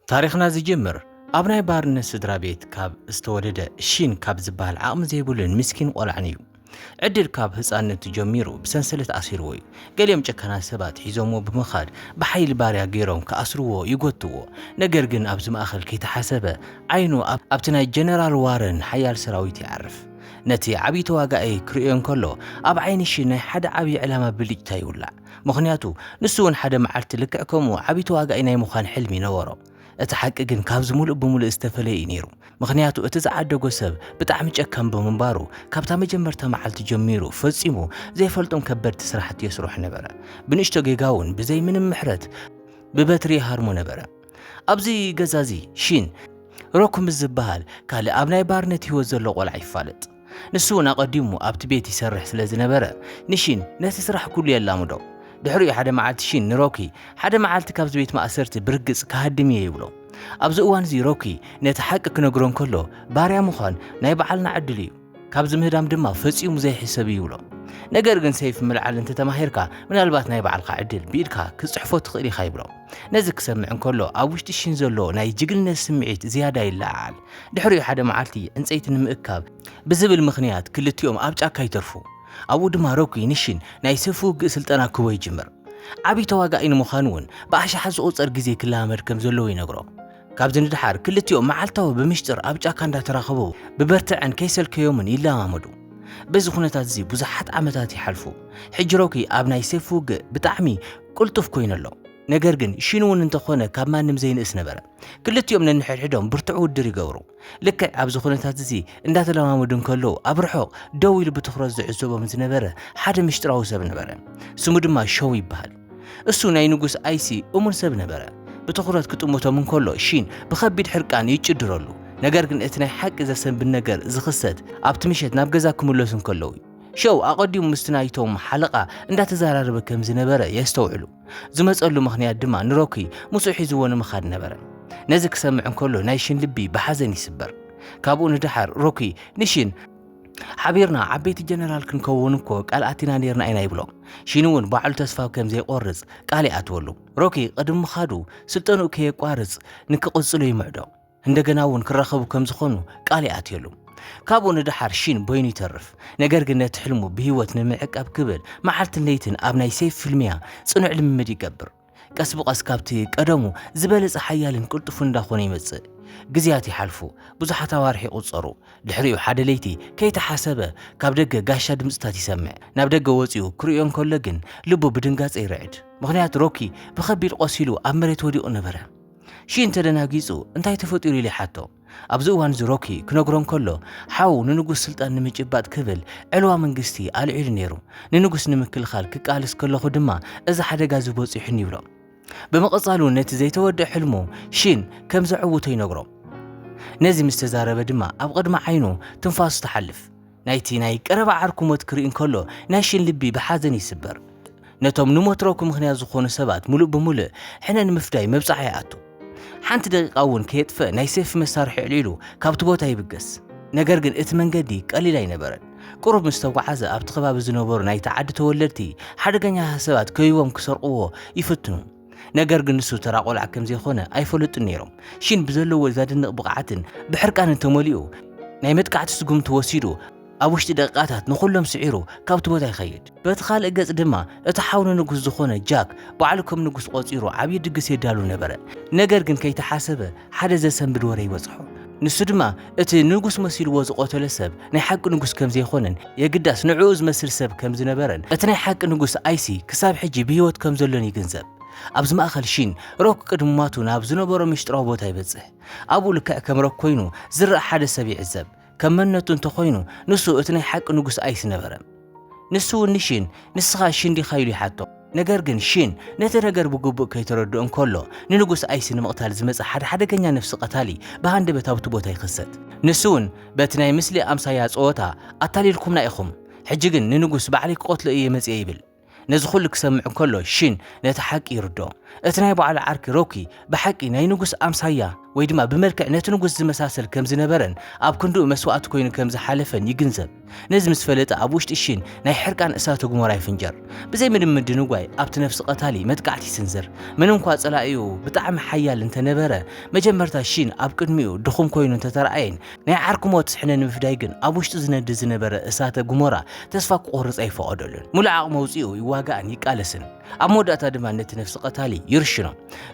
ታሪኽና ዝጅምር ኣብ ናይ ባርነት ስድራ ቤት ካብ ዝተወለደ ሺን ካብ ዝበሃል ዓቕሚ ዘይብሉን ምስኪን ቆልዓን እዩ። ዕድል ካብ ህፃንነቱ ጀሚሩ ብሰንሰለት ኣሲርዎ እዩ። ገሊኦም ጨካናት ሰባት ሒዞምዎ ብምኻድ ብሓይሊ ባርያ ገይሮም ክኣስርዎ ይጎትዎ። ነገር ግን ኣብዚ ማእኸል ከይተሓሰበ ዓይኑ ኣብ- ኣብቲ ናይ ጀነራል ዋረን ሓያል ሰራዊት ይዓርፍ። ነቲ ዓብዪ ተዋጋኢ ክርእዮ እንከሎ ኣብ ዓይኒ ሺን ናይ ሓደ ዓብዪ ዕላማ ብልጭታ ይውላዕ። ምኽንያቱ ንሱ እውን ሓደ መዓልቲ ልክዕ ከምኡ ዓብዪ ተዋጋኢ ናይ ምዃን ሕልሚ ነበሮ። እቲ ሓቂ ግን ካብዚ ሙሉእ ብሙሉእ ዝተፈለየ እዩ ነይሩ። ምኽንያቱ እቲ ዝዓደጎ ሰብ ብጣዕሚ ጨካን ብምንባሩ ካብታ መጀመርታ መዓልቲ ጀሚሩ ፈጺሙ ዘይፈልጦም ከበድቲ ስራሕቲ የስርሖ ነበረ። ብንእሽቶ ጌጋ እውን ብዘይ ምንም ምሕረት ብበትሪ ይሃርሞ ነበረ። ኣብዚ ገዛ እዚ ሺን ሮክ ምስ ዝበሃል ካልእ ኣብ ናይ ባርነት ህይወት ዘሎ ቆልዓ ይፋለጥ። ንሱ እውን ኣቐዲሙ ኣብቲ ቤት ይሰርሕ ስለ ዝነበረ ንሺን ነቲ ስራሕ ኩሉ የላምዶ። ድሕሪኡ ሓደ መዓልቲ ሺን ንሮኪ ሓደ መዓልቲ ካብዚ ቤት ማእሰርቲ ብርግጽ ክሃድም እየ ይብሎ። ኣብዚ እዋን እዚ ሮኪ ነቲ ሓቂ ክነግሮ እንከሎ ባርያ ምዃን ናይ በዓልና ዕድል እዩ። ካብዚ ምህዳም ድማ ፈጺሙ ዘይሕሰብ እዩ ይብሎ። ነገር ግን ሰይፊ ምልዓል እንተተማሂርካ ምናልባት ናይ ባዕልኻ ዕድል ብኢድካ ክትጽሕፎ ትኽእል ኢኻ ይብሎ። ነዚ ክሰምዕ እንከሎ ኣብ ውሽጢ ሺን ዘሎ ናይ ጅግንነት ስምዒት ዝያዳ ይለዓዓል። ድሕሪኡ ሓደ መዓልቲ ዕንጸይቲ ንምእካብ ብዝብል ምኽንያት ክልቲኦም ኣብ ጫካ ይተርፉ። ኣብኡ ድማ ሮኪ ንሺን ናይ ሰይፊ ውግእ ስልጠና ክህቦ ይጅምር። ዓብዪ ተዋጋኢ ንምዃን እውን ብኣሽሓት ዝቑጸር ግዜ ክለማመድ ከም ዘለዎ ይነግሮ። ካብዚ ንድሓር ክልቲኦም መዓልታዊ ብምሽጥር ኣብ ጫካ እንዳተራኸቡ ብበርትዐን ከይሰልከዮምን ይለማመዱ። በዚ ኩነታት እዚ ብዙሓት ዓመታት ይሓልፉ። ሕጂ ሮኪ ኣብ ናይ ሰይፊ ውግእ ብጣዕሚ ቅልጡፍ ኮይኑ ኣሎ። ነገር ግን ሺን እውን እንተኾነ ካብ ማንም ዘይንእስ ነበረ። ክልቲኦም ነንሕድሕዶም ብርቱዕ ውድድር ይገብሩ። ልክዕ ኣብዚ ኩነታት እዚ እንዳተለማመዱ እንከለዉ ኣብ ርሑቕ ደው ኢሉ ብትኹረት ዝዕዘቦም ዝነበረ ሓደ ምሽጥራዊ ሰብ ነበረ። ስሙ ድማ ሾው ይበሃል። እሱ ናይ ንጉስ ኣይሲ እሙን ሰብ ነበረ። ብትኹረት ክጥምቶም እንከሎ ሺን ብኸቢድ ሕርቃን ይጭድረሉ። ነገር ግን እቲ ናይ ሓቂ ዘሰንብድ ነገር ዝኽሰት ኣብቲ ምሸት ናብ ገዛ ክምለሱ እንከለዉ እዩ። ሾው ኣቐዲሙ ምስቲ ናይቶም ሓለቓ እንዳተዘራረበ ከም ዝነበረ የስተውዕሉ። ዝመጸሉ ምኽንያት ድማ ንሮኪ ምስኡ ሒዝዎ ንምኻድ ነበረ። ነዚ ክሰምዕ እንከሎ ናይ ሺን ልቢ ብሓዘን ይስበር። ካብኡ ንደሓር ሮኪ ንሺን ሓቢርና ዓበይቲ ጀነራል ክንከውን እኮ ቃል ኣቲና ነይርና ኢና ይብሎ። ሺን እውን ባዕሉ ተስፋ ከም ዘይቆርጽ ቃል ይኣትወሉ። ሮኪ ቅድሚ ምኻዱ ስልጠንኡ ከየቋርጽ ንክቕጽሎ ይምዕዶ። እንደገና እውን ክራኸቡ ከም ዝኾኑ ቃል ይኣትየሉ። ካብኡ ንደሓር ሺን በይኑ ይተርፍ። ነገር ግን ነቲ ሕልሙ ብህይወት ንምዕቃብ ክብል መዓልትን ለይትን ኣብ ናይ ሰይፊ ፍልሚያ ጽኑዕ ልምምድ ይገብር። ቀስ ብቐስ ካብቲ ቀደሙ ዝበለጸ ሓያልን ቅልጡፍን እንዳኾነ ይመጽእ። ግዜያት ይሓልፉ፣ ብዙሓት ኣዋርሕ ይቑጸሩ። ድሕሪኡ ሓደ ለይቲ ከይተሓሰበ ካብ ደገ ጋሻ ድምጽታት ይሰምዕ። ናብ ደገ ወጺኡ ክርእዮ እንከሎ ግን ልቡ ብድንጋጸ ይርዕድ። ምኽንያቱ ሮኪ ብኸቢድ ቆሲሉ ኣብ መሬት ወዲቑ ነበረ። ሺን ተደናጊጹ እንታይ ተፈጢሩ ኢሉ ይሓቶ። ኣብዚ እዋን እዚ ሮኪ ክነግሮ እንከሎ ሓው ንንጉስ ስልጣን ንምጭባጥ ክብል ዕልዋ መንግስቲ ኣልዒሉ ነይሩ። ንንጉስ ንምክልኻል ክቃለስ ከለኹ ድማ እዚ ሓደጋ እዚ በጺሑኒ ይብሎ። ብምቕጻሉ ነቲ ዘይተወድአ ሕልሙ ሺን ከም ዘዕውቶ ይነግሮ። ነዚ ምስ ተዛረበ ድማ ኣብ ቅድሚ ዓይኑ ትንፋሱ ትሓልፍ። ናይቲ ናይ ቀረባ ዓርኩ ሞት ክርኢ እንከሎ ናይ ሺን ልቢ ብሓዘን ይስበር። ነቶም ንሞት ሮኪ ምኽንያት ዝኾኑ ሰባት ሙሉእ ብሙሉእ ሕነ ንምፍዳይ መብጻዓ ይኣቱ። ሓንቲ ደቂቃ እውን ከየጥፍእ ናይ ሰይፊ መሳርሒ ኣልዒሉ ካብቲ ቦታ ይብገስ። ነገር ግን እቲ መንገዲ ቀሊል ኣይነበረን። ቁሩብ ምስ ተጓዓዘ ኣብቲ ከባቢ ዝነበሩ ናይቲ ዓዲ ተወለድቲ ሓደገኛታት ሰባት ከቢቦም ክሰርቕዎ ይፍትኑ። ነገር ግን ንሱ ተራ ቆልዓ ከም ዘይኮነ ኣይፈለጡን ነይሮም። ሺን ብዘለዎ ዘደንቕ ብቕዓትን ብሕርቃንን ተመሊኡ ናይ መጥቃዕቲ ስጉምቲ ወሲዱ ኣብ ውሽጢ ደቂቃታት ንኹሎም ስዒሩ ካብቲ ቦታ ይኸይድ። በቲ ካልእ ገጽ ድማ እቲ ሓው ንንጉስ ዝኾነ ጃክ ባዕሉ ከም ንጉስ ቆጺሩ ዓብዪ ድግስ የዳሉ ነበረ። ነገር ግን ከይተሓሰበ ሓደ ዘሰንብድ ወረ ይበጽሖ። ንሱ ድማ እቲ ንጉስ መሲልዎ ዝቐተሎ ሰብ ናይ ሓቂ ንጉስ ከም ዘይኮነን የግዳስ ንዕኡ ዝመስል ሰብ ከም ዝነበረን እቲ ናይ ሓቂ ንጉስ ኣይሲ ክሳብ ሕጂ ብህይወት ከም ዘሎን ይግንዘብ። ኣብዚ ማእኸል ሺን ሮክ ቅድሚ ሞቱ ናብ ዝነበሮ ምሽጥራዊ ቦታ ይበጽሕ። ኣብኡ ልክዕ ከም ሮክ ኮይኑ ዝረኣ ሓደ ሰብ ይዕዘብ። ከም መንነቱ እንተኾይኑ ንሱ እቲ ናይ ሓቂ ንጉስ ኣይሲ ነበረ። ንሱ እውን ንሺን ንስኻ ሺን ዲኻ ኢሉ ይሓቶ። ነገር ግን ሺን ነቲ ነገር ብግቡእ ከይተረድኦ እንከሎ ንንጉስ ኣይሲ ንምቕታል ዝመጸ ሓደ ሓደገኛ ነፍሲ ቀታሊ ብሃንደበት ኣብቲ ቦታ ይኽሰት። ንሱ እውን በቲ ናይ ምስሊ ኣምሳያ ጸወታ ኣታሊልኩምና ኢኹም፣ ሕጂ ግን ንንጉስ ባዕለይ ክቐትሎ እየ መጺአ ይብል። ነዚ ኩሉ ክሰምዕ እንከሎ ሽን ነቲ ሓቂ ይርድኦ። እቲ ናይ ባዕሉ ዓርኪ ሮኪ ብሓቂ ናይ ንጉስ ኣምሳያ ወይ ድማ ብመልክዕ ነቲ ንጉስ ዝመሳሰል ከም ዝነበረን ኣብ ክንድኡ መስዋእቲ ኮይኑ ከም ዝሓለፈን ይግንዘብ። ነዚ ምስ ፈለጠ ኣብ ውሽጢ ሽን ናይ ሕርቃን እሳተ ጉመራ ይፍንጀር። ብዘይ ምንም ምድንጓይ ኣብቲ ነፍሲ ቀታሊ መጥቃዕቲ ይስንዝር። ምንም እኳ ጸላኢኡ ብጣዕሚ ሓያል እንተነበረ፣ መጀመርታ ሽን ኣብ ቅድሚኡ ድኹም ኮይኑ እንተተረኣየን ናይ ዓርኩ ሞት ስሕነ ንምፍዳይ ግን ኣብ ውሽጡ ዝነድድ ዝነበረ እሳተ ጉመራ ተስፋ ክቆርጽ ኣይፈቐደሉን። ሙሉእ ዓቕሙ ኣውጺኡ ይዋጋእን ይቃለስን። ኣብ መወዳእታ ድማ ነቲ ነፍሲ ቀታሊ ይርሽኖ።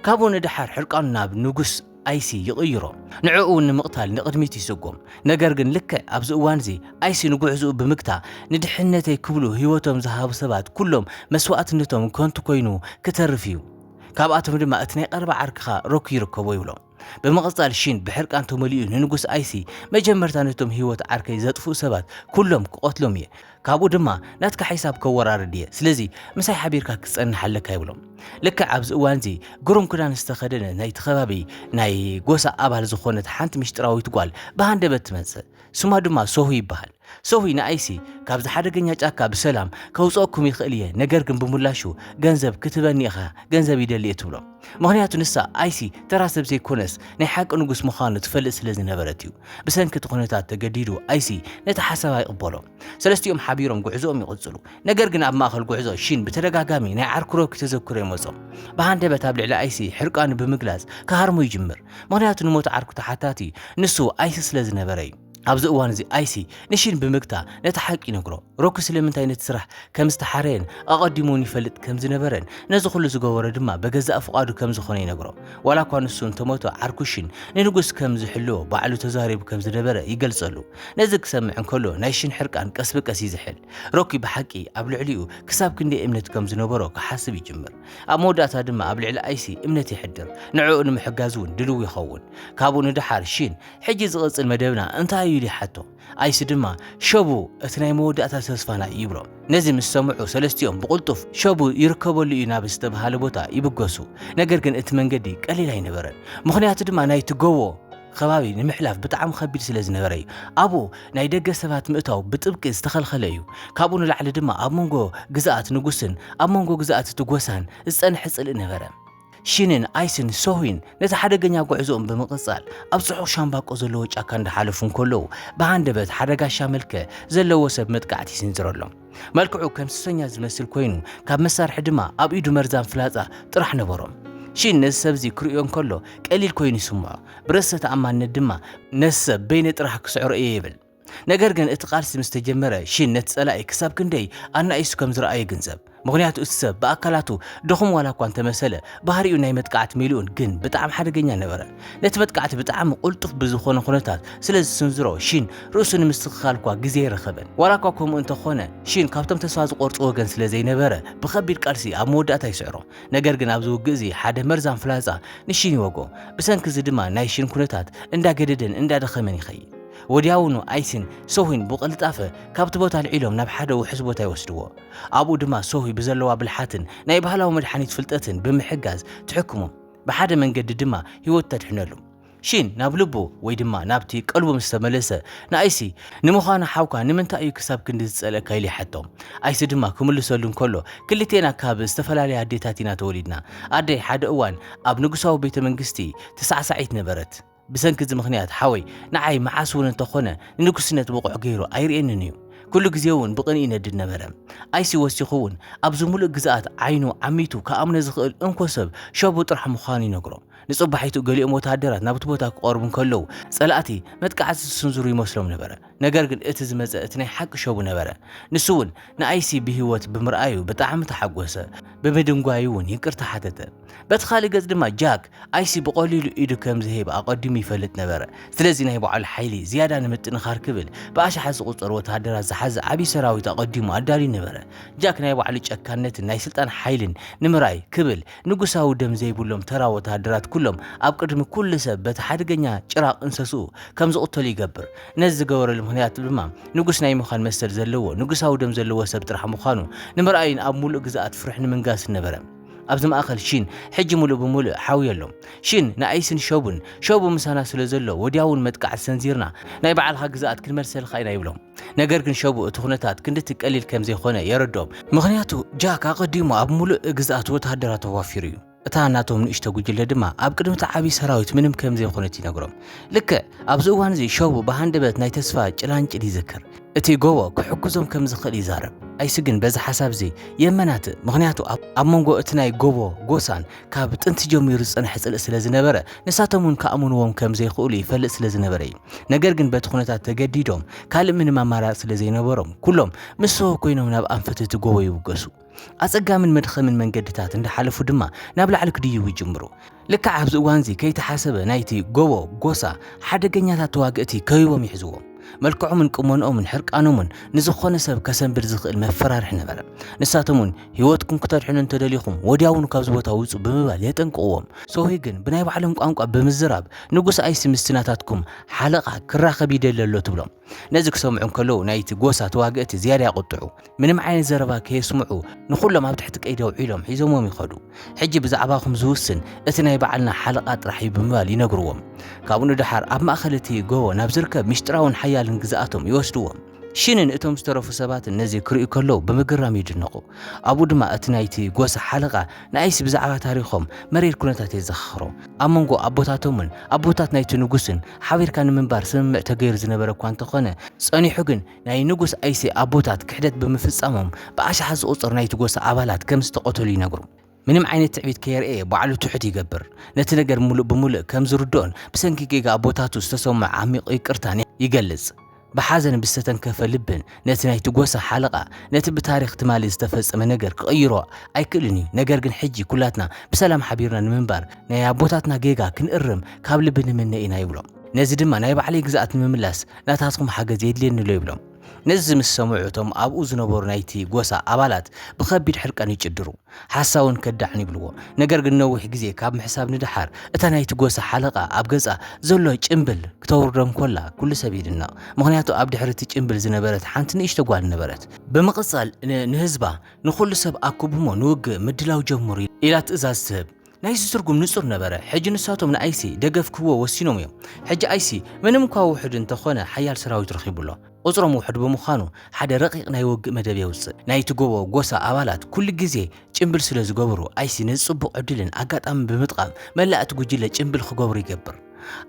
ካብኡ ንደሓር ሕርቃኑ ናብ ንጉስ ኣይሲ ይቕይሮ። ንዕኡ እውን ንምቕታል ንቕድሚት ይስጉም። ነገር ግን ልክዕ ኣብዚ እዋን እዚ ኣይሲ ንጉዕዝኡ ብምግታ ንድሕነተይ ክብሉ ህይወቶም ዝሃቡ ሰባት ኩሎም መስዋእትነቶም ከንቱ ኮይኑ ክተርፍ እዩ። ካብኣቶም ድማ እቲ ናይ ቀረባ ዓርክኻ ሮኪ ይርከቦ ይብሎ። ብምቕጻል ሺን ብሕርቃን ተመሊኡ ንንጉስ ኣይሲ መጀመርታ ነቶም ህይወት ዓርከይ ዘጥፍኡ ሰባት ኩሎም ክቐትሎም እየ። ካብኡ ድማ ናትካ ሒሳብ ከወራርድ እየ። ስለዚ ምሳይ ሓቢርካ ክትጸንሕ ኣለካ ይብሎ። ልክዕ ኣብዚ እዋን እዚ ግሩም ክዳን ዝተኸደነ ናይቲ ከባቢ ናይ ጎሳ ኣባል ዝኾነት ሓንቲ ምሽጥራዊት ጓል ብሃንደበት ትመጽእ። ስማ ድማ ሶሁ ይበሃል። ሶሂ ንኣይሲ ካብዚ ሓደገኛ ጫካ ብሰላም ከውፅኦኩም ይኽእል እየ፣ ነገር ግን ብምላሹ ገንዘብ ክትበኒ ኢኻ፣ ገንዘብ ይደሊ እየ ትብሎ። ምኽንያቱ ንሳ ኣይሲ ተራ ሰብ ዘይኮነስ ናይ ሓቂ ንጉስ ምዃኑ ትፈልጥ ስለ ዝነበረት እዩ። ብሰንኪ እቲ ኩነታት ተገዲዱ ኣይሲ ነቲ ሓሳብ ኣይቕበሎ። ሰለስቲኦም ሓቢሮም ጉዕዞኦም ይቕጽሉ። ነገር ግን ኣብ ማእኸል ጉዕዞ ሺን ብተደጋጋሚ ናይ ዓርኩ ሮኪ ተዘክሮ ይመጾ። ብሃንደበት ኣብ ልዕሊ ኣይሲ ሕርቃኑ ብምግላጽ ክሃርሞ ይጅምር። ምኽንያቱ ንሞት ዓርኩ ተሓታቲ ንሱ ኣይሲ ስለ ዝነበረ እዩ። ኣብዚ እዋን እዚ ኣይሲ ንሺን ብምግታ ነቲ ሓቂ ይነግሮ። ሮኪ ስለምንታይ ነቲ ስራሕ ከም ዝተሓረየን ኣቐዲሙ እውን ይፈልጥ ከም ዝነበረን ነዚ ኩሉ ዝገበሮ ድማ በገዛእ ፍቓዱ ከም ዝኾነ ይነግሮ። ዋላ እኳ ንሱ እንተሞተ ዓርኩ ሺን ንንጉስ ከም ዝሕልዎ ባዕሉ ተዛሪቡ ከም ዝነበረ ይገልጸሉ። ነዚ ክሰምዕ እንከሎ ናይ ሺን ሕርቃን ቀስ ብቀስ ይዝሕል። ሮኪ ብሓቂ ኣብ ልዕሊኡ ክሳብ ክንደይ እምነት ከም ዝነበሮ ክሓስብ ይጅምር። ኣብ መወዳእታ ድማ ኣብ ልዕሊ ኣይሲ እምነት የሕድር። ንዕኡ ንምሕጋዝ እውን ድልው ይኸውን። ካብኡ ንደሓር ሺን ሕጂ ዝቕጽል መደብና እንታይ እዩ ኢሉ ይሓቶ። ኣይሲ ድማ ሸቡ እቲ ናይ መወዳእታ ተስፋና እዩ ይብሎ። ነዚ ምስ ሰምዑ ሰለስቲኦም ብቕልጡፍ ሸቡ ይርከበሉ እዩ ናብ ዝተብሃለ ቦታ ይብገሱ። ነገር ግን እቲ መንገዲ ቀሊል ኣይነበረን። ምኽንያቱ ድማ ናይቲ ጎቦ ከባቢ ንምሕላፍ ብጣዕሚ ከቢድ ስለ ዝነበረ እዩ። ኣብኡ ናይ ደገ ሰባት ምእታው ብጥብቂ ዝተኸልኸለ እዩ። ካብኡ ንላዕሊ ድማ ኣብ መንጎ ግዝኣት ንጉስን ኣብ መንጎ ግዝኣት እቲ ጎሳን ዝጸንሐ ጽልኢ ነበረ። ሺንን ኣይስን ሶሂን ነቲ ሓደገኛ ጉዕዞኦም ብምቕጻል ኣብ ጽዑቕ ሻምባቆ ዘለዎ ጫካ እንዳሓለፉ እንከለዉ ብሃንደበት ሓደ ጋሻ መልክዕ ዘለዎ ሰብ መጥቃዕቲ ይስንዝረሎም። መልክዑ ከም ሱሰኛ ዝመስል ኮይኑ ካብ መሳርሒ ድማ ኣብ ኢዱ መርዛም ፍላጻ ጥራሕ ነበሮም። ሺን ነዚ ሰብዚ ክርእዮ እንከሎ ቀሊል ኮይኑ ይስምዖ። ብርእሰ ተኣማንነት ድማ ነዚ ሰብ በይነ ጥራሕ ክስዕሮ እየ ይብል። ነገር ግን እቲ ቃልሲ ምስ ተጀመረ ሺን ነቲ ጸላኢ ክሳብ ክንደይ ኣናኢሱ ከም ዝረኣዮ ይግንዘብ። ምኽንያቱ እቲ ሰብ ብኣካላቱ ድኹም ዋላ እኳ እንተመሰለ ባህሪኡ ናይ መጥቃዕቲ መሊኡን ግን ብጣዕሚ ሓደገኛ ነበረ። ነቲ መጥቃዕቲ ብጣዕሚ ቅልጡፍ ብዝኾነ ኩነታት ስለ ዝስንዝሮ ሺን ርእሱ ንምስትኽኻል እኳ ግዜ ኣይረኸበን። ዋላ እኳ ከምኡ እንተኾነ ሺን ካብቶም ተስፋ ዝቆርጹ ወገን ስለ ዘይነበረ ብኸቢድ ቃልሲ ኣብ መወዳእታ ይስዕሮ። ነገር ግን ኣብዚ ውግእ እዚ ሓደ መርዛም ፍላጻ ንሺን ይወጎ። ብሰንኪ እዚ ድማ ናይ ሺን ኩነታት እንዳገደደን እንዳደኸመን ይኸይድ። ወዲያውኑ ኣይሲን ሶሂን ብቕልጣፈ ካብቲ ቦታ ኣልዒሎም ናብ ሓደ ውሑስ ቦታ ይወስድዎ። ኣብኡ ድማ ሶሂ ብዘለዋ ብልሓትን ናይ ባህላዊ መድሓኒት ፍልጠትን ብምሕጋዝ ትሕክሞ። ብሓደ መንገዲ ድማ ህይወቱ ተድሕነሉ። ሺን ናብ ልቡ ወይ ድማ ናብቲ ቀልቡ ምስ ተመለሰ ንኣይሲ ንምዃኑ ሓውካ ንምንታይ እዩ ክሳብ ክንዲ ዝጸልእካ ኢሉ ይሓቶ። ኣይሲ ድማ ክምልሰሉ እንከሎ ክልቴና ካብ ዝተፈላለያ ኣዴታት ኢና ተወሊድና። ኣደይ ሓደ እዋን ኣብ ንጉሳዊ ቤተ መንግስቲ ተሳዕሳዒት ነበረት። ብሰንኪ እዚ ምኽንያት ሓወይ ንዓይ መዓስ እውን እንተኾነ ንንጉስነት ብቑዕ ገይሩ ኣይርእየንን እዩ። ኩሉ ግዜ እውን ብቕንኢ ይነድድ ነበረ። ኣይሲ ወሲኹ እውን ኣብዚ ሙሉእ ግዝኣት ዓይኑ ዓሚቱ ክኣምኖ ዝኽእል እንኮ ሰብ ሸቡ ጥራሕ ምዃኑ ይነግሮ። ንጽባሒቱ ገሊኦም ወተሃደራት ናብቲ ቦታ ክቐርቡ እንከለዉ ጸላእቲ መጥቃዕቲ ዝስንዝሩ ይመስሎም ነበረ። ነገር ግን እቲ ዝመጸ እቲ ናይ ሓቂ ሸቡ ነበረ። ንሱ እውን ንኣይሲ ብህይወት ብምርኣዩ ብጣዕሚ ተሓጎሰ። ብምድንጓዩ እውን ይቅርታ ሓተተ። በቲ ካልእ ገጽ ድማ ጃክ ኣይሲ ብቐሊሉ ኢዱ ከም ዝህብ ኣቐዲሙ ይፈልጥ ነበረ። ስለዚ ናይ ባዕሉ ሓይሊ ዝያዳ ንምጥንኻር ክብል ብኣሽሓት ዝቑጸሩ ወተሃደራት ዝሓዘ ዓብዪ ሰራዊት ኣቐዲሙ ኣዳልዩ ነበረ። ጃክ ናይ ባዕሉ ጨካነትን ናይ ስልጣን ሓይልን ንምርኣይ ክብል ንጉሳዊ ደም ዘይብሎም ተራ ወተሃደራት ኩሎም ኣብ ቅድሚ ኩሉ ሰብ በቲ ሓደገኛ ጭራቕ እንሰስኡ ከም ዝቕተሉ ይገብር። ነዚ ዝገበረሉ ምኽንያት ድማ ንጉስ ናይ ምዃን መሰል ዘለዎ ንጉሳዊ ደም ዘለዎ ሰብ ጥራሕ ምዃኑ ንምርኣይን ኣብ ሙሉእ ግዝኣት ፍርሒ ንምንጋስን ነበረ። ኣብዚ ማእኸል ሺን ሕጂ ሙሉእ ብሙሉእ ሓውዩ ኣሎ። ሺን ንኣይሲን ሾቡን፣ "ሾቡ ምሳና ስለ ዘሎ ወዲያውን መጥቃዕቲ ሰንዚርና ናይ ባዕልኻ ግዝኣት ክንመልሰልካ ኢና" ይብሎም። ነገር ግን ሾቡ እቲ ኩነታት ክንድቲ ቀሊል ከም ዘይኮነ የረድኦም። ምኽንያቱ ጃክ ኣቐዲሙ ኣብ ሙሉእ ግዝኣት ወተሃደራት ተዋፊሩ እዩ። እታ ናቶም ንእሽቶ ጉጅለ ድማ ኣብ ቅድሚ እቲ ዓቢ ሰራዊት ምንም ከም ዘይኮነት ይነግሮም። ልክዕ ኣብዚ እዋን እዚ ሾቡ ብሃንደበት ናይ ተስፋ ጭላንጭል ይዝክር። እቲ ጎቦ ክሕግዞም ከም ዝኽእል ይዛረብ። ኣይሲ ግን በዚ ሓሳብ እዚ የመናት፣ ምኽንያቱ ኣብ፣ ኣብ መንጎ እቲ ናይ ጎቦ ጎሳን ካብ ጥንቲ ጀሚሩ ዝጸንሐ ጽልኢ ስለ ዝነበረ፣ ንሳቶም እውን ክኣምንዎም ከም ዘይኽእሉ ይፈልጥ ስለ ዝነበረ እዩ። ነገር ግን በቲ ኩነታት ተገዲዶም ካልእ ምንም ኣማራጺ ስለ ዘይነበሮም፣ ኩሎም ምስ ሶሆ ኮይኖም ናብ ኣንፈት እቲ ጎቦ ይብገሱ። ኣጸጋምን መድኸምን መንገድታት እንዳሓለፉ ድማ ናብ ላዕሊ ክድይቡ ይጅምሩ። ልክዕ ኣብዚ እዋን እዚ ከይተሓሰበ ናይቲ ጎቦ ጎሳ ሓደገኛታት ተዋግእቲ ከቢቦም ይሕዝዎም። መልክዖምን ቁመንኦምን ሕርቃኖምን ንዝኾነ ሰብ ከሰንብድ ዝኽእል መፈራርሒ ነበረ። ንሳቶም እውን፣ "ህይወትኩም ክተድሕኑ እንተደሊኹም ወዲያውኑ ካብዚ ቦታ ውጹ" ብምባል የጠንቅቕዎም። ሶሂ ግን ብናይ ባዕሎም ቋንቋ ብምዝራብ፣ "ንጉስ ኣይሲ ምስቲ ናታትኩም ሓለቓ ክራኸብ ይደሊ ኣሎ" ትብሎም። ነዚ ክሰምዑ እንከለዉ ናይቲ ጎሳ ተዋግእቲ ዝያዳ ይቕጥዑ። ምንም ዓይነት ዘረባ ከየስምዑ ንኹሎም ኣብ ትሕቲ ቀይዲ ኣውዒሎም ሒዞሞም ይኸዱ። "ሕጂ ብዛዕባኹም ዝውስን እቲ ናይ ባዕልና ሓለቓ ጥራሕ እዩ" ብምባል ይነግርዎም። ካብኡ ንደሓር ኣብ ማእከል እቲ ጎቦ ናብ ዝርከብ ሚስጥራውን ሓያልን ግዝኣቶም ይወስድዎም። ሺንን እቶም ዝተረፉ ሰባትን ነዚ ክርእዩ ከለዉ ብምግራም ይድነቑ። ኣብኡ ድማ እቲ ናይቲ ጎሳ ሓለቓ ንኣይሲ ብዛዕባ ታሪኾም መሪር ኩነታት የዘኻኽሮ። ኣብ መንጎ ኣቦታቶምን ኣቦታት ናይቲ ንጉስን ሓቢርካ ንምንባር ስምምዕ ተገይሩ ዝነበረ እኳ እንተኾነ፣ ጸኒሑ ግን ናይ ንጉስ ኣይሲ ኣቦታት ክሕደት ብምፍጻሞም ብኣሽሓት ዝቑጸሩ ናይቲ ጎሳ ኣባላት ከም ዝተቐተሉ ይነግሩ። ምንም ዓይነት ትዕቢት ከየርእየ ባዕሉ ትሑት ይገብር። ነቲ ነገር ሙሉእ ብምሉእ ከም ዝርድኦን ብሰንኪ ጌጋ ኣቦታቱ ዝተሰምዖ ዓሚቕ ይቅርታን ይገልጽ። ብሓዘን ብዝተተንከፈ ልብን ነቲ ናይቲ ጎሳ ሓለቓ ነቲ ብታሪኽ ትማሊ ዝተፈጸመ ነገር ክቕይሮ ኣይክእልን እዩ። ነገር ግን ሕጂ ኩላትና ብሰላም ሓቢርና ንምንባር ናይ ኣቦታትና ጌጋ ክንእርም ካብ ልቢ ንምነ ኢና ይብሎም። ነዚ ድማ ናይ ባዕለይ ግዝኣት ንምምላስ ናታትኩም ሓገዝ የድልየኒ ኣሎ ይብሎም። ነዚ ምስ ሰምዑ እቶም ኣብኡ ዝነበሩ ናይቲ ጎሳ ኣባላት ብኸቢድ ሕርቃን ይጭድሩ። ሓሳውን ከዳዕን ይብልዎ። ነገር ግን ነዊሕ ግዜ ካብ ምሕሳብ ንደሓር እታ ናይቲ ጎሳ ሓለቓ ኣብ ገጻ ዘሎ ጭምብል ክተውርዶ እንኮላ ኩሉ ሰብ ይድነቕ። ምኽንያቱ ኣብ ድሕሪ እቲ ጭምብል ዝነበረት ሓንቲ ንእሽቶ ጓል ነበረት። ብምቕጻል ን-፣ ንህዝባ፣ "ንኹሉ ሰብ ኣኩብሞ ንውግእ ምድላው ጀምሩ" ኢላ ትእዛዝ ትህብ። ናይዚ ትርጉም ንጹር ነበረ። ሕጂ ንሳቶም ንኣይሲ ደገፍ ክህብዎ ወሲኖም እዮም። ሕጂ ኣይሲ ምንም እኳ ውሑድ እንተኾነ ሓያል ሰራዊት ረኺቡ ኣሎ። ቁጽሮም ውሑድ ብምዃኑ ሓደ ረቂቕ ናይ ውግእ መደብ የውጽእ። ናይቲ ጎቦ ጎሳ ኣባላት ኩሉ ግዜ ጭምብል ስለ ዝገብሩ ኣይሲ ነዚ ጽቡቕ ዕድልን ኣጋጣምን ብምጥቃም መላእ እቲ ጉጅለ ጭምብል ክገብሩ ይገብር።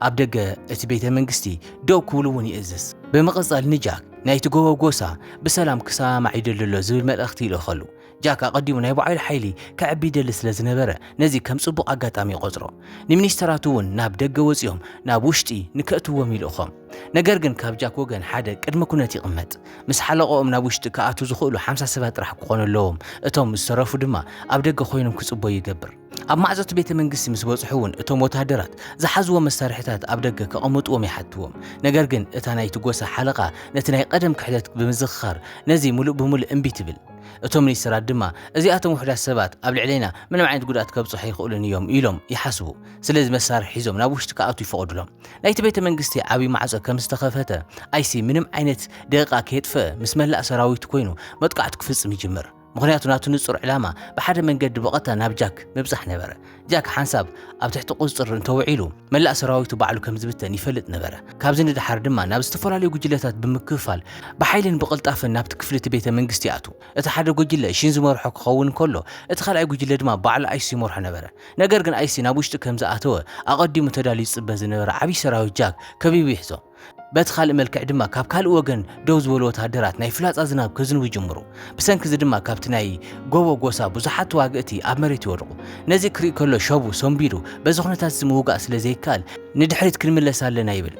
ኣብ ደገ እቲ ቤተ መንግስቲ ደው ክብሉ እውን ይእዝዝ። ብምቕጻል ንጃክ ናይቲ ጎቦ ጎሳ ብሰላም ክሰማማዕ ይደሊ ኣሎ ዝብል መልእኽቲ ይልእኸሉ። ጃክ ኣቐዲሙ ናይ ባዕሉ ሓይሊ ከዕቢ ይደሊ ስለ ዝነበረ ነዚ ከም ጽቡቕ ኣጋጣሚ ይቖጽሮ። ንሚኒስተራቱ እውን ናብ ደገ ወጺኦም ናብ ውሽጢ ንከእትዎም ይልእኾም። ነገር ግን ካብ ጃክ ወገን ሓደ ቅድመ ኩነት ይቕመጥ። ምስ ሓለቐኦም ናብ ውሽጢ ክኣትዉ ዝኽእሉ ሓምሳ ሰባት ጥራሕ ክኾኑ ኣለዎም። እቶም ዝተረፉ ድማ ኣብ ደገ ኮይኖም ክጽበዩ ይገብር። ኣብ ማዕጾ እቲ ቤተ መንግስቲ ምስ በጽሑ እውን እቶም ወተሃደራት ዝሓዝዎም መሳርሒታት ኣብ ደገ ከቐምጥዎም ይሓትዎም። ነገር ግን እታ ናይቲ ጎሳ ሓለቓ ነቲ ናይ ቀደም ክሕደት ብምዝኽኻር ነዚ ሙሉእ ብሙሉእ እምቢ ትብል። እቶም ሚኒስተራት ድማ፣ "እዚኣቶም ውሑዳት ሰባት ኣብ ልዕሌና ምንም ዓይነት ጉድኣት ከብጽሑ ኣይኽእሉን እዮም" ኢሎም ይሓስቡ። ስለዚ መሳርሒ ሒዞም ናብ ውሽጢ ክኣትዉ ይፈቕዱሎም። ናይቲ ቤተ መንግስቲ ዓብዪ ማዕጾ ከም ዝተኸፈተ፣ ኣይሲ ምንም ዓይነት ደቂቓ ከየጥፍአ ምስ መላእ ሰራዊቱ ኮይኑ መጥቃዕቱ ክፍጽም ይጅምር። ምኽንያቱ ናቱ ንጹር ዕላማ ብሓደ መንገዲ ብቐጥታ ናብ ጃክ ምብጻሕ ነበረ። ጃክ ሓንሳብ ኣብ ትሕቲ ቁጽጽር እንተውዒሉ፣ መላእ ሰራዊቱ ባዕሉ ከም ዝብተን ይፈልጥ ነበረ። ካብዚ ንደሓር ድማ ናብ ዝተፈላለዩ ጉጅለታት ብምክፍፋል ብሓይልን ብቕልጣፈን ናብቲ ክፍሊ እቲ ቤተ መንግስቲ ይኣትዉ። እቲ ሓደ ጉጅለ ሺን ዝመርሖ ክኸውን ከሎ፣ እቲ ካልኣይ ጉጅለ ድማ ባዕሉ ኣይሲ ይመርሖ ነበረ። ነገር ግን ኣይሲ ናብ ውሽጢ ከም ዝኣተወ ኣቐዲሙ ተዳልዩ ዝጽበ ዝነበረ ዓብዪ ሰራዊት ጃክ ከቢቡ ይሕዞ። በቲ ካልእ መልክዕ ድማ ካብ ካልእ ወገን ደው ዝበሉ ወተሃደራት ናይ ፍላጻ ዝናብ ከዝንቡ ይጅምሩ። ብሰንኪ እዚ ድማ ካብቲ ናይ ጎቦ ጎሳ ብዙሓት ተዋግእቲ ኣብ መሬት ይወድቑ። ነዚ ክርኢ ከሎ ሸቡ ሰንቢዱ፣ በዚ ኩነታት እዚ ምውጋእ ስለ ዘይከኣል ንድሕሪት ክንምለስ ኣለና ይብል።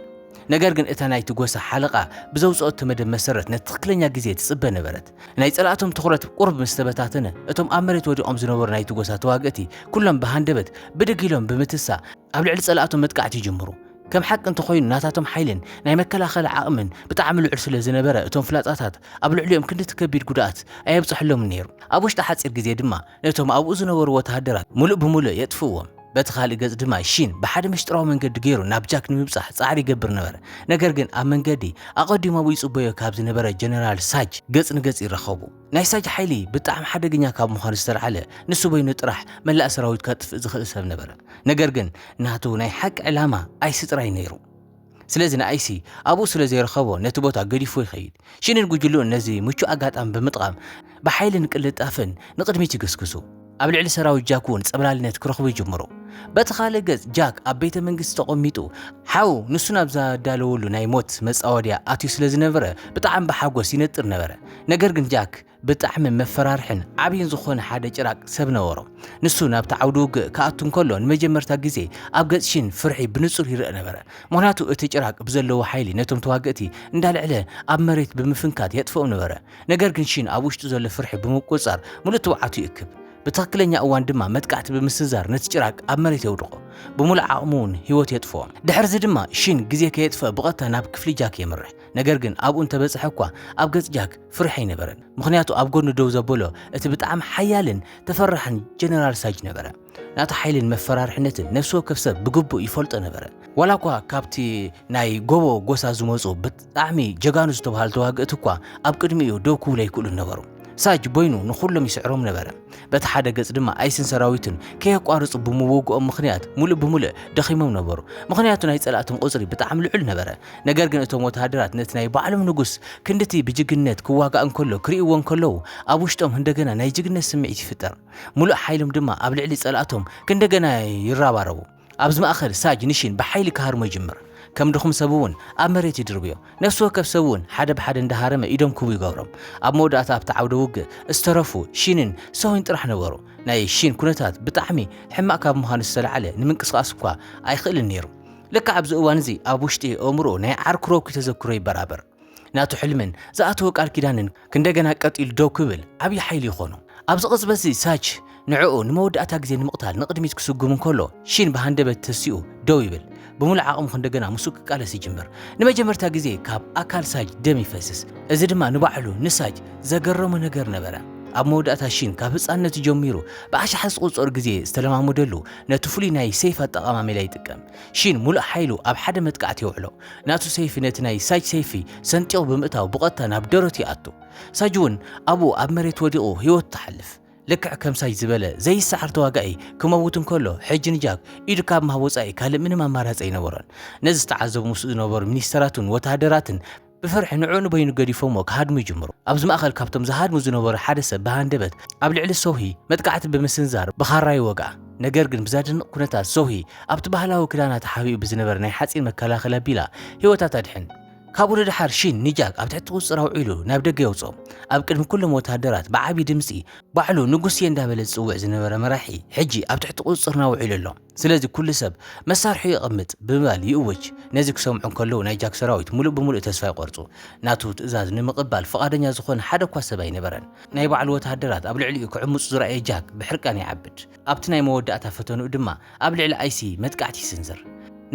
ነገር ግን እታ ናይቲ ጎሳ ሓለቓ ብዘውጽኦቶ መደብ መሰረት ነቲ ትኽክለኛ ግዜ ትጽበ ነበረት። ናይ ጸላእቶም ትኹረት ቁሩብ ምስ ተበታተነ፣ እቶም ኣብ መሬት ወዲቖም ዝነበሩ ናይቲ ጎሳ ተዋግእቲ ኩሎም ብሃንደበት ብድግ ኢሎም ብምትሳእ ኣብ ልዕሊ ጸላእቶም መጥቃዕቲ ይጅምሩ። ከም ሓቂ እንተኾይኑ ናታቶም ሓይልን ናይ መከላኸሊ ዓቕምን ብጣዕሚ ልዑል ስለ ዝነበረ እቶም ፍላጻታት ኣብ ልዕሊኦም ክንድቲ ከቢድ ጉድኣት ኣየብጽሕሎምን ነይሩ። ኣብ ውሽጢ ሓጺር ግዜ ድማ ነቶም ኣብኡ ዝነበሩ ወተሃደራት ሙሉእ ብሙሉእ የጥፍእዎም። በቲ ካልእ ገጽ ድማ ሺን ብሓደ ምሽጥራዊ መንገዲ ገይሩ ናብ ጃክ ንምብጻሕ ጻዕሪ ይገብር ነበረ። ነገር ግን ኣብ መንገዲ ኣቐዲሙ ኣብኡ ይጽበዮ ካብ ዝነበረ ጀነራል ሳጅ ገጽ ንገጽ ይራኸቡ። ናይ ሳጅ ሓይሊ ብጣዕሚ ሓደገኛ ካብ ምዃኑ ዝተልዓለ ንሱ በይኑ ጥራሕ መላእ ሰራዊት ከጥፍእ ዝኽእል ሰብ ነበረ። ነገር ግን ናቱ ናይ ሓቂ ዕላማ ኣይሲ ጥራይ ነይሩ። ስለዚ ንኣይሲ ኣብኡ ስለ ዘይረኸቦ ነቲ ቦታ ገዲፉ ይኸይድ። ሽንን ጉጅልኡን ነዚ ምቹእ ኣጋጣሚ ብምጥቓም ብሓይልን ቅልጣፍን ንቕድሚት ይግስግሱ። ኣብ ልዕሊ ሰራዊት ጃክ እውን ጸብላልነት ክረኽቡ ይጅምሩ። በቲ ካልእ ገጽ ጃክ ኣብ ቤተ መንግስቲ ተቐሚጡ ሓው ንሱ ናብ ዘዳለወሉ ናይ ሞት መጻወድያ ኣትዩ ስለ ዝነበረ ብጣዕሚ ብሓጎስ ይነጥር ነበረ። ነገር ግን ጃክ ብጣዕሚ መፈራርሕን ዓብይን ዝኾነ ሓደ ጭራቅ ሰብ ነበሮ። ንሱ ናብቲ ዓውዲ ውግእ ክኣቱ እንከሎ ንመጀመርታ ግዜ ኣብ ገጽ ሺን ፍርሒ ብንጹር ይረአ ነበረ። ምኽንያቱ እቲ ጭራቅ ብዘለዎ ሓይሊ ነቶም ተዋግእቲ እንዳልዕለ ኣብ መሬት ብምፍንካት የጥፍኦም ነበረ። ነገር ግን ሺን ኣብ ውሽጡ ዘሎ ፍርሒ ብምቁጽጻር ሙሉእ ትብዓቱ ይእክብ። ብትኽክለኛ እዋን ድማ መጥቃዕቲ ብምስንዛር ነቲ ጭራቅ ኣብ መሬት የውድቖ። ብሙሉእ ዓቕሙ እውን ህይወት የጥፍኦ። ድሕርዚ ድማ ሺን ግዜ ከየጥፍአ ብቐጥታ ናብ ክፍሊ ጃክ የምርሕ። ነገር ግን ኣብኡ እንተበጽሐ እኳ ኣብ ገጽ ጃክ ፍርሒ ኣይነበረን። ምኽንያቱ ኣብ ጎኑ ደው ዘበሎ እቲ ብጣዕሚ ሓያልን ተፈራሕን ጀነራል ሳጅ ነበረ። ናቱ ሓይልን መፈራርሕነትን ነፍሲ ወከፍ ሰብ ብግቡእ ይፈልጦ ነበረ። ዋላ እኳ ካብቲ ናይ ጎቦ ጎሳ ዝመጹ ብጣዕሚ ጀጋኑ ዝተባሃሉ ተዋግእቲ እኳ ኣብ ቅድሚኡ ደው ክብሉ ኣይክእሉን ነበሩ። ሳጅ በይኑ ንኹሎም ይስዕሮም ነበረ። በቲ ሓደ ገጽ ድማ ኣይስን ሰራዊቱን ከየቋርጹ ብምውግኦም ምኽንያት ሙሉእ ብምሉእ ደኺሞም ነበሩ። ምኽንያቱ ናይ ጸላእቶም ቁጽሪ ብጣዕሚ ልዑል ነበረ። ነገር ግን እቶም ወተሃደራት ነቲ ናይ ባዕሎም ንጉስ ክንድቲ ብጅግነት ክዋጋእ እንከሎ ክርእይዎ እንከለዉ ኣብ ውሽጦም እንደገና ናይ ጅግነት ስምዒት ይፍጠር። ሙሉእ ሓይሎም ድማ ኣብ ልዕሊ ጸላእቶም ክንደገና ይረባረቡ። ኣብዚ ማእኸል ሳጅ ንሺን ብሓይሊ ክሃርሞ ይጅምር። ከም ድኹም ሰብ እውን ኣብ መሬት ይድርብዮ። ነፍሲ ወከፍ ሰብ እውን ሓደ ብሓደ እንዳሃረመ ኢዶም ክቡ ይገብሮም። ኣብ መወዳእታ ኣብቲ ዓውደ ውግእ ዝተረፉ ሺንን ሶሂን ጥራሕ ነበሩ። ናይ ሺን ኩነታት ብጣዕሚ ሕማቕ ካብ ምዃኑ ዝተላዕለ ንምንቅስቓስ እኳ ኣይኽእልን ነይሩ። ልክዕ ኣብዚ እዋን እዚ ኣብ ውሽጢ ኣእምሮኡ ናይ ዓርኪ ሮኪ ተዘክሮ ይበራበር። ናቱ ሕልምን ዝኣተዎ ቃል ኪዳንን ክንደገና ቀጢሉ ደው ክብል ዓብዪ ሓይሊ ይኾኖ። ኣብዚ ቅጽበት እዚ ሳጅ ንዕኡ ንመወዳእታ ግዜ ንምቕታል ንቕድሚት ክስጉም እንከሎ ሺን ብሃንደበት ተሲኡ ደው ይብል። ብምሉእ ዓቕሙ ክንደገና ምስኡ ክቃለስ ይጅምር። ንመጀመርታ ግዜ ካብ ኣካል ሳጅ ደም ይፈስስ። እዚ ድማ ንባዕሉ ንሳጅ ዘገረሞ ነገር ነበረ። ኣብ መወዳእታ ሺን ካብ ህጻንነቱ ጀሚሩ ብኣሽሓት ዝቑጸሩ ግዜ ዝተለማመደሉ ነቲ ፍሉይ ናይ ሰይፍ ኣጠቓቕማ ሜላ ይጥቀም። ሺን ሙሉእ ሓይሉ ኣብ ሓደ መጥቃዕቲ የውዕሎ። ናቱ ሰይፊ ነቲ ናይ ሳጅ ሰይፊ ሰንጢቑ ብምእታው ብቐጥታ ናብ ደረቱ ይኣቱ። ሳጅ እውን ኣብኡ ኣብ መሬት ወዲቑ ህይወቱ ትሓልፍ። ልክዕ ከም ሳጅ ዝበለ ዘይሰዓር ተዋጋኢ ክመውት እንከሎ ሕጂ ንጃክ ኢዱ ካብ ምሃብ ወጻኢ ካልእ ምንም ኣማራጺ ኣይነበሮን። ነዚ ዝተዓዘቡ ምስኡ ዝነበሩ ሚኒስተራትን ወተሃደራትን ብፍርሒ ንዕኡ ንበይኑ ገዲፎምዎ ክሃድሙ ይጅምሩ። ኣብዚ ማእኸል ካብቶም ዝሃድሙ ዝነበሩ ሓደ ሰብ ብሃንደበት ኣብ ልዕሊ ሶሂ መጥቃዕቲ ብምስንዛር ብኻራ ይወግኣ። ነገር ግን ብዘደንቕ ኩነታት ሶሂ ኣብቲ ባህላዊ ክዳና ተሓቢኡ ብዝነበረ ናይ ሓጺን መከላኸሊ ኣቢላ ህይወታ ተድሕን። ካብኡ ንደሓር ሺን ንጃክ ኣብ ትሕቲ ቁጽጽር ኣውዒሉ ናብ ደገ የውጽኦ። ኣብ ቅድሚ ኩሎም ወተሃደራት ብዓቢ ድምጺ ባዕሉ ንጉስ እየ እንዳበለ ዝጽውዕ ዝነበረ መራሒ ሕጂ ኣብ ትሕቲ ቁጽጽርና ውዒሉ ኣሎ። ስለዚ ኩሉ ሰብ መሳርሒ የቐምጥ ብምባል ይእውጅ። ነዚ ክሰምዑ እንከለዉ ናይ ጃክ ሰራዊት ሙሉእ ብምሉእ ተስፋ ይቖርጹ። ናቱ ትእዛዝ ንምቕባል ፍቓደኛ ዝኾነ ሓደ እኳ ሰብ ኣይነበረን። ናይ ባዕሉ ወተሃደራት ኣብ ልዕሊኡ ክዕምጹ ዝረኣየ ጃክ ብሕርቃን ይዓብድ። ኣብቲ ናይ መወዳእታ ፈተንኡ ድማ ኣብ ልዕሊ ኣይሲ መጥቃዕቲ ይስንዝር።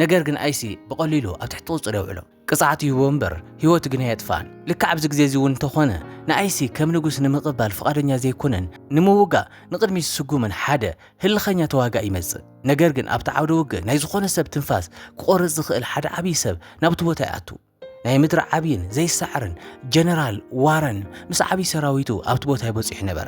ነገር ግን ኣይሲ ብቐሊሉ ኣብ ትሕቲ ቁጽጽር የውዕሎ። ቅጽዓት ይህቦ እምበር ህይወቱ ግን ኣየጥፍኣን። ልክዕ ኣብዚ ግዜ እዚ እውን እንተኾነ ንኣይሲ ከም ንጉስ ንምቕባል ፍቓደኛ ዘይኮነን ንምውጋእ ንቕድሚት ዝስጉምን ሓደ ህልኸኛ ተዋጋኢ ይመጽእ። ነገር ግን ኣብቲ ዓውደ ውግእ ናይ ዝኾነ ሰብ ትንፋስ ክቖርጽ ዝኽእል ሓደ ዓብዪ ሰብ ናብቲ ቦታ ይኣቱ። ናይ ምድሪ ዓብይን ዘይሰዓርን ጀነራል ዋረን ምስ ዓብዪ ሰራዊቱ ኣብቲ ቦታ ይበጺሑ ነበረ።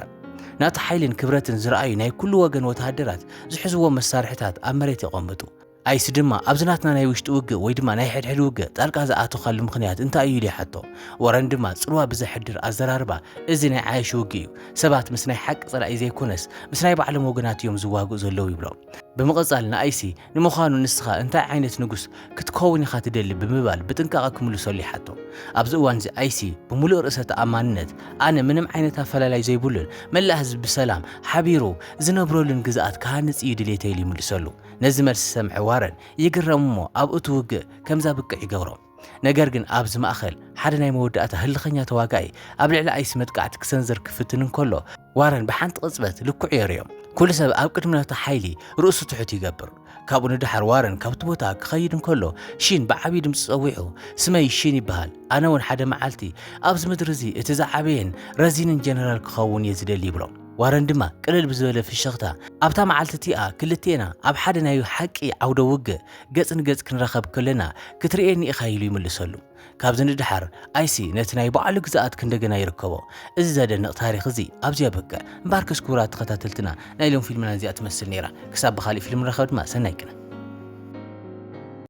ናቲ ሓይልን ክብረትን ዝረኣዩ ናይ ኩሉ ወገን ወተሃደራት ዝሕዝዎም መሳርሕታት ኣብ መሬት የቐምጡ። ኣይሲ ድማ ኣብዚ ናትና ናይ ውሽጢ ውግእ ወይ ድማ ናይ ሕድሕድ ውግእ ጣልቃ ዝኣተኻሉ ምኽንያት እንታይ እዩ ኢሉ ይሓቶ። ወረን ድማ ጽልዋ ብዘሕድር ኣዘራርባ እዚ ናይ ዓያሹ ውግእ እዩ። ሰባት ምስ ናይ ሓቂ ጸላኢ ዘይኮነስ ምስ ናይ ባዕሎም ወገናት እዮም ዝዋግኡ ዘለዉ ይብሎ። ብምቕጻል ንኣይሲ ንምዃኑ ንስኻ እንታይ ዓይነት ንጉስ ክትከውን ኢኻ ትደሊ ብምባል ብጥንቃቐ ክምልሰሉ ይሓቶ። ኣብዚ እዋን እዚ ኣይሲ ብምሉእ ርእሰ ተኣማንነት ኣነ ምንም ዓይነት ኣፈላላይ ዘይብሉን መላእ ህዝቢ ብሰላም ሓቢሩ ዝነብረሉን ግዝኣት ክሃንጽ እዩ ድሌተይ ኢሉ ይምልሰሉ። ነዚ መልሲ ዝሰምዐ ዋረን ይግረም እሞ ኣብ እቲ ውግእ ከምዛ ብቅዕ ይገብሮ። ነገር ግን ኣብዚ ማእኸል ሓደ ናይ መወዳእታ ህልኸኛ ተዋጋኢ ኣብ ልዕሊ ኣይሲ መጥቃዕቲ ክሰንዝር ክፍትን እንከሎ ዋረን ብሓንቲ ቅጽበት ልክዑ የርእዮ። ኩሉ ሰብ ኣብ ቅድሚ ናቱ ሓይሊ ርእሱ ትሑት ይገብር። ካብኡ ንደሓር ዋረን ካብቲ ቦታ ክኸይድ እንከሎ ሺን ብዓብዪ ድምፂ ፀዊዑ ስመይ ሺን ይበሃል። ኣነ እውን ሓደ መዓልቲ ኣብዚ ምድሪ እዚ እቲ ዝዓበየን ረዚንን ጀነራል ክኸውን እየ ዝደሊ ይብሎ። ዋረን ድማ ቅልል ብዝበለ ፍሽኽታ ኣብታ መዓልቲ እቲኣ ክልቴና ኣብ ሓደ ናይ ሓቂ ዓውደ ውግእ ገጽ ንገጽ ክንራኸብ ከለና ክትርእየኒ ኢኻ ኢሉ ይምልሰሉ። ካብዚ ንድሓር ኣይሲ ነቲ ናይ ባዕሉ ግዝኣት ክንደገና ይርከቦ። እዚ ዘደንቕ ታሪኽ እዚ ኣብዚ የብቅዕ። እምበኣርከስ ክቡራት ተኸታተልትና ናይ ሎም ፊልምና እዚኣ ትመስል ነይራ። ክሳብ ብኻሊእ ፊልም ንራኸብ ድማ ሰናይ ቅነ።